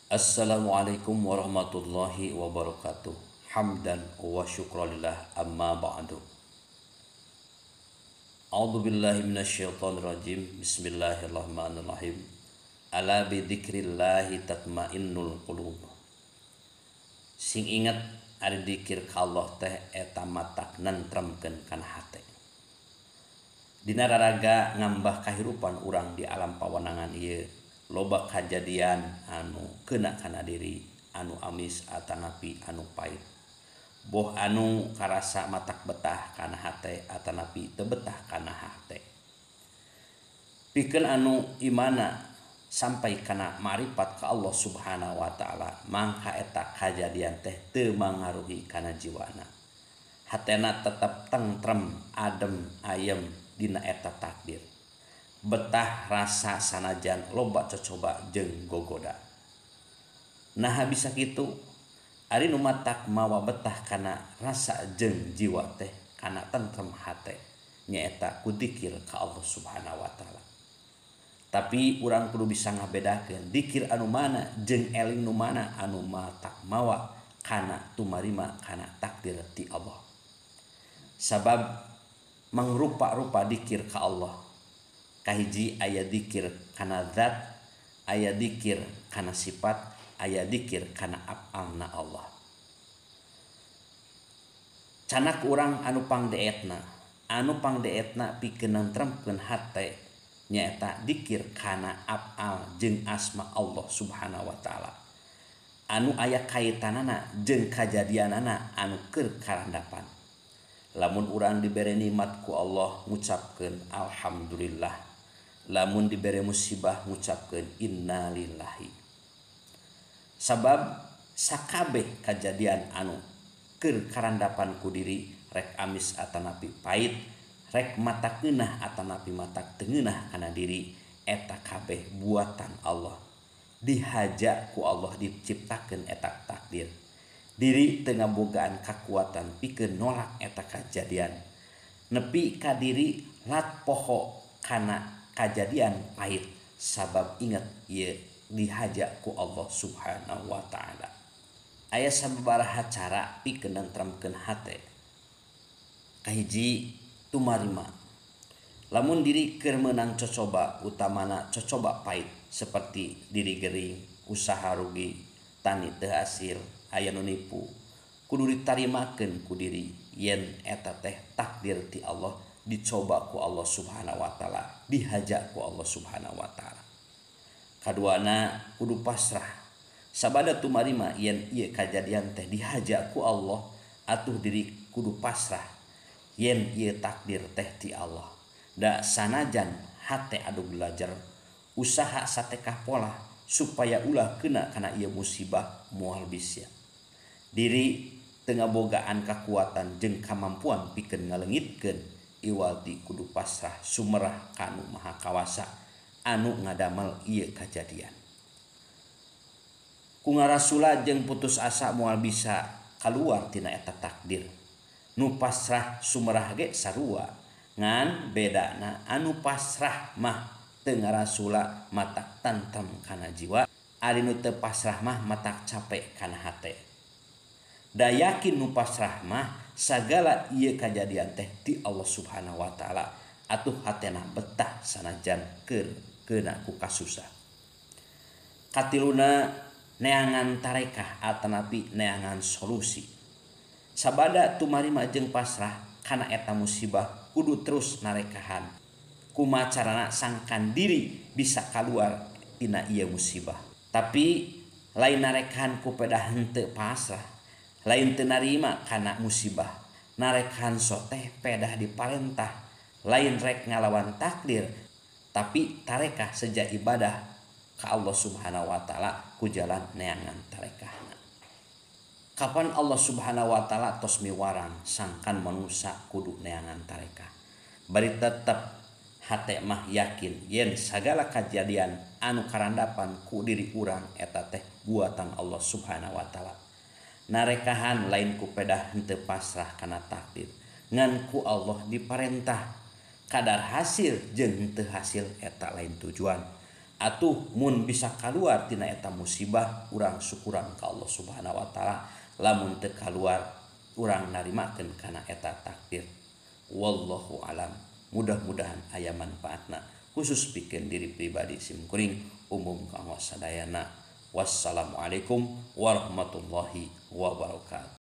Assalamualaikum warahmatullahi wabarakatuh. Hamdan wa syukralillah, amma ba'du. A'udzu billahi minasyaitonir rajim. Bismillahirrahmanirrahim. Ala bi dzikrillahi tatmainnul qulub. Sing inget ari dikir ka Allah teh eta matak nentremkeun kana hate. Dina raraga ngambah kahirupan urang di alam pawenangan ieu, loba kajadian anu kena kana diri, anu amis atanapi anu pait. Boh anu karasa matak betah kana hate atanapi teu betah kana hate. Pikeun anu imana sampai kana marifat ka Allah Subhanahu wa taala, mangka eta kajadian teh teu mangaruhi kana jiwana. Hatena tetep tentrem, adem, ayem dina eta takdir. Betah rasa sanajan loba cocoba jeung gogoda. Naha bisa kitu? Ari nu matak mawa betah kana rasa jeung jiwa teh kana tentrem hate nyaeta ku dikir ka Allah Subhanahu wa taala. Tapi urang kudu bisa ngabedakeun dikir anu mana jeung eling nu mana anu matak mawa kana tumarima kana takdir ti Allah. Sabab mangrupa-rupa dikir ka Allah. Kahiji aya dikir kana zat, aya dikir kana sifat, aya dikir kana af'alna Allah. Canak urang anu pangdeetna pikeun nentremkeun hate nyaeta dikir kana af'al jeung asma Allah Subhanahu wa taala. Anu aya kaitanana jeung kajadianana anu keur karandapan. Lamun urang dibere nikmat ku Allah ngucapkeun alhamdulillah. Lamun dibere musibah ngucapkeun innalillahi. Sabab sakabeh kajadian anu keur karandapan ku diri, rek amis atanapi pait, rek matak ngeunah atanapi matak teu ngeunah kana diri, eta kabeh buatan Allah. Dihaja ku Allah diciptakeun eta takdir. Diri teu ngabogaan kakuatan pikeun nolak eta kajadian. Nepi ka diri lat poho kana kajadian pahit, sabab inget ieu dihaja ku Allah Subhanahu wa taala. Aya sababaraha cara pikeun nentremkeun hate. Kahiji, tumarima. Lamun diri keur meunang cocoba, utamana cocoba pahit seperti diri gering, usaha rugi, tani teu hasil, aya nu nipu, kudu ditarimakeun ku diri yen eta teh takdir ti Allah, dicoba ku Allah Subhanahu wa taala, dihaja ku Allah Subhanahu wa taala. Kaduana kudu pasrah. Sabada tumarima yen ieu kajadian teh dihaja ku Allah, atuh diri kudu pasrah yen ieu takdir teh ti Allah. Da sanajan hate adu belajar, usaha satekah pola supaya ulah kena kana ieu musibah moal bisa. Diri teu ngabogaan kakuatan jeung kamampuan pikeun ngalengitkeun, iwati kudu pasrah sumerah kanu maha kawasa anu ngadamel ieu kajadian. Ku ngarasula jeung putus asa moal bisa kaluar tina eta takdir. Nu pasrah sumerah ge sarua, ngan bedana anu pasrah mah teu ngarasula matak tentrem kana jiwa, ari nu teu pasrah mah matak capek kana hate. Da yakin nu pasrah mah sagala ieu kajadian teh ti Allah Subhanahu wa taala, atuh hatena betah sanajan keur keuna ku kasusah. Katiluna neangan tarekah atanapi neangan solusi. Sabada tumarima jeung pasrah kana eta musibah kudu terus narekahan. Kumaha carana sangkan diri bisa kaluar tina ieu musibah. Tapi lain narekahan ku pedah henteu pasrah, lain teu narima kana musibah. Narekahan soteh pedah diparentah, lain rek ngalawan takdir, tapi tarekah sejak ibadah ka Allah Subhanahu wa taala ku jalan neangan tarekahna. Kapan Allah Subhanahu wa taala tos miwarang sangkan manusa kudu neangan tarekah. Bari tetep hate mah yakin yen sagala kajadian anu karandapan ku diri urang eta teh buatan Allah Subhanahu wa taala. Narekahan lain ku pedah henteu pasrah kana takdir, ngan ku Allah diparentah. Kadar hasil jeung henteu hasil eta lain tujuan. Atuh mun bisa kaluar tina eta musibah urang syukuran ka Allah Subhanahu wa taala, lamun teu kaluar urang narimakeun kana eta takdir. Wallahu alam. Mudah-mudahan aya manfaatna khusus pikeun diri pribadi simkuring, umum kanggo sadayana. Wassalamualaikum warahmatullahi wabarakatuh.